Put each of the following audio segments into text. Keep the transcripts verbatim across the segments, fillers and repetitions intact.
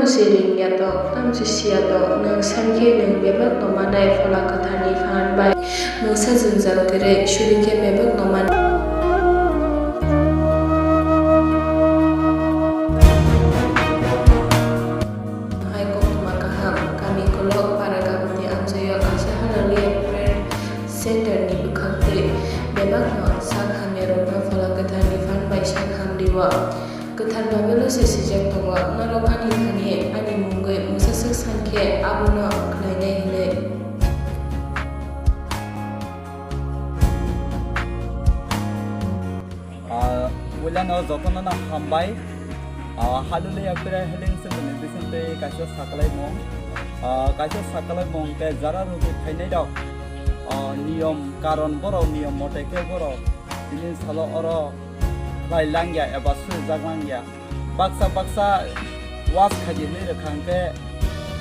Siring yatok, tamsi siyatok, nwng sankhe nwng bebakno manai Phola Kwtharni phan bai mungsa jwngjal kwrwi, suri khe bebakno manai. Hai koktwma kaham, kami kolok para gabangni amchaio kaisa halali prayer center ni bwkhak twi bebakno sak hamyarokno Phola Kwtharni phan bai sak hamrio. Kwthar Baibolo se swijak tongo, norok ani thani ani mungwi mungsa swk san khe abono khlainai hwnwi. Ah, puilano jotono no hambai. Ah, Hallelujah Prayer Healing Center ni bisingtwi kaisa sakalaimung. Ah, kaisa sakalaimung khe jara rugi phainairok, ah, niyom karon borok niyom mote khe borok tini salo oro khlai langya eba sujak langya. Baksa baksa was khaidi hinwi rwkha hwnkhe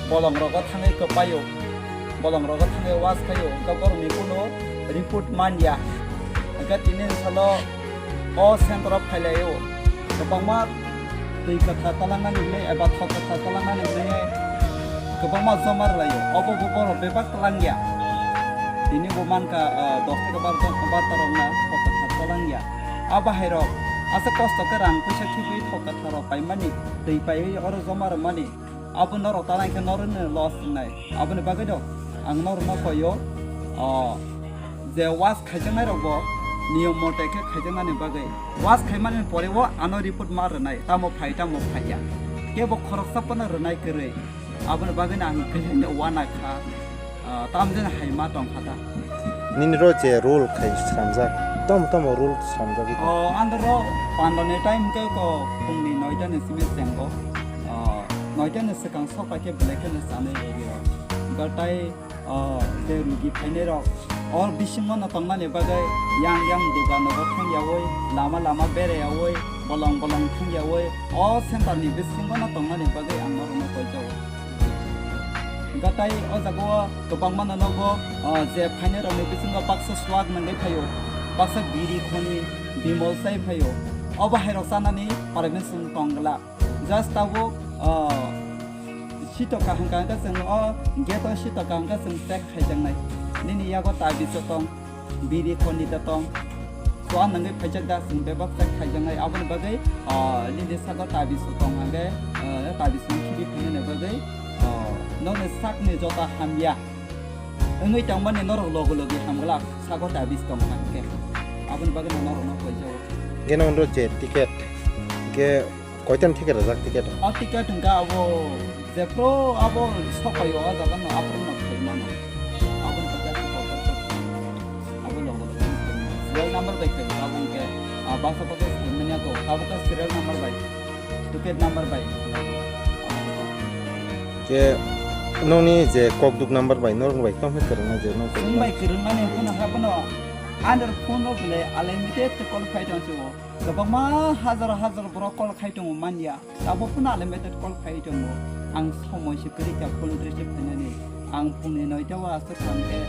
bolongrogo thangwi kwpaio, bolongrogo thangwi was khaio, hwnkhe borokni kunu report manya. Hwnkhe tini salo o center o phailaio, kwbangma twi kwthar talangnani hwnwi eba thok kwthar talangnani hwnwi kwbangma joma rwlaio, obo bo borok bebak talangya. Tini bo mankha, ah, dos theke bar jon, bar ta rok na thok kwthar talangya. A bahairok aswk kosto khe rang puisa khibwi thok kwthar rok paimani, twi paiwi oro joma rwmani, abo norok talai khe norokno loss wngnai. Aboni bagwino ang norokno koio, o, je was khaijaknai rokbo niyom mote khe khaijaknani bagwi, was khaimani pore o ano report ma rwnai, tamo phai tamo phaiya, kebo khoroksa phano rwnai kwrwi. Aboni bagwino ang belai no uana kha, ah, tamjani hai ma tong kha ta. Nini ro je role khai sramjak, tamo tamo role sramjak ito. Oh, ang ro pandani time khe ko phungni noita ni simi chengo. Oh, noita ni swkang sok pai khe belai kheno chanwi rwgwi rok. Gatai, oh, je rugi phainai rok. Or bisingo no tongmani bagwi yang yang dogano bo thangyawi, lama lama berayawi, bolong bolong thangyawi, o center ni bisingo no tongmani bagwi ang norokno koijago. Gatai o jaga o kwbangma no nogo, o, je phainai rok ni bisingo baksa swag nangwi phaio, baksa biri khoni bimol chai phaio, o bahai rok chanani permission tong glak. Just tabuk, o, sitoka hwnkha hwnkhe chwng o gate o sitoka hwnkhe chwng check khaijaknai. Nini yago tabis o tong, biri khoni da tong. So ang nangwi phaijak da chwng bebak check khaijaknai. Aboni bagwi, o, nini saka tabis o tong hwnkhe, o, tabis o khibi phainani bagwi, o, nokni sakni jota hamya wngwi tongmani norok logi logi hamglak saka tabis tong hwnkhe. Aboni bagwi no norokno koijago. Geno ro je ticket ge Koitan ticket rajak ticket? O ticket hwnkha abo jephru abo sokaio o jaga no aphuru no khaimano. Abo hwnkha khe abo logo logo serial number bai khaio abo hwnkhe, ah, baksa baksa khaimani abo abo khe serial number bai, ticket number bai. Je nokni je kokduk number bai norok bai tamo kwrwngna je nok. Chwng bai kwrwngmani hwnkhano habono under phone o belai unlimited call khai tong sio. Kwbangma hajar hajar borok call khai tongo manya. Abo phano unlimited call khai tongo. Ang somoi se kwrwi kha phone receive khainani. Ang phungni noita o aswk thang khe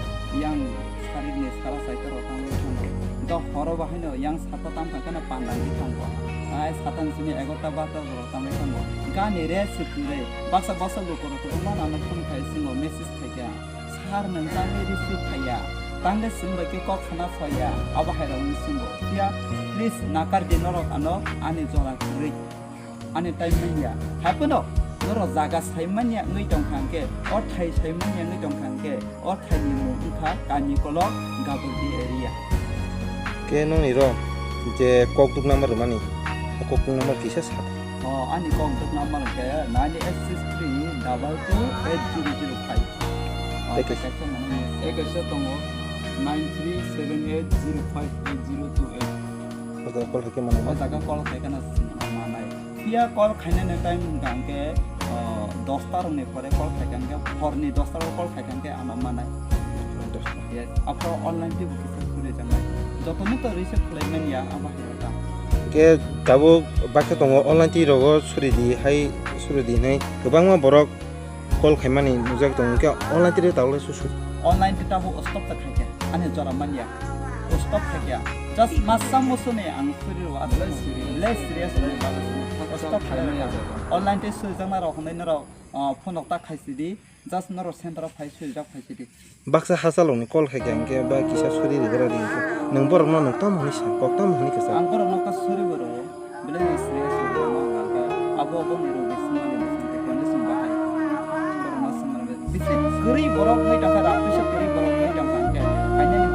yang sarik ni sara saita rok tangwi thango. Do horo bo haino yang sata tam thang kheno panda wngwi thango. Ai sata ni simi egarota barota rok tangwi thango. Gani re se kwrwi. Baksa baksa luku rok kwbangma no ano phone khai singo message khai kha. Sir, nwng tangwi receive khaiya, tangwi chwng bai khe kok sana soya, abo hai rok wngwi swngo. Phiya, please, nakar di norok ano ani jora kwrwi, ani time manya. Hai phano norok jaga sai manya wngwi tong kha hwnkhe, o thai sai manya wngwi tong kha hwnkhe, o thai ni mung wngkha Kami Kolok, Gabordi area. Khe nokni ro je kokduk number rwmani, o kokduk number kisa sa. O, ani kokduk number hwnkhe nine eight six three double two eight zero zero five. O, tei kaisa, tei kaisa mano, tei kaisa tongo nine three seven eight zero five eight zero two eight. O jaga call khaikhe manai. O jaga call khaikhe no manai. Phiya call khainani time hwnkha hwnkhe, o, dosta rokni pore call khaikha hwnkhe, horni dosta rok call khaikha hwnkhe ano manai. Yes, aphuru online teibo kisa suri janai. Jotono to receive khlai manya abo hai ta. Khe tabuk bakhe tongo online tei rogo suri di hai, suri di hinwi kwbangma borok call khaimani nukjak tongo, hwnkhe online twi tabuk lai susu. Online twi tabuk stop ta khaikha, ani jora manya. Stop khaikha. Just masa musuni ang suri rw aswk. Less serious ni bagwi. Stop khaimaya. Online tei swijak na rok hwnwi norok, ah, phone rok ta khaisidi. Just norok center o phai swijak khaisidi. Baksa hachalokni call khaikha hwnkhe ba kisa suri rijak radi hwnkhe nwng borokno nwng tamo hwnwi sa, kok tamo hwnwi kwsa. Ang borokno kok suri bo rwo. Belai no serious rwo, ano hwnkha khe abo boni rwgwi swngmani bwswng tei condition bahai. Borokno swngmani bisi kwrwi borok wngwi tongkha, rang puisa kwrwi borok wngwi tongkha hwnkhe, kainwi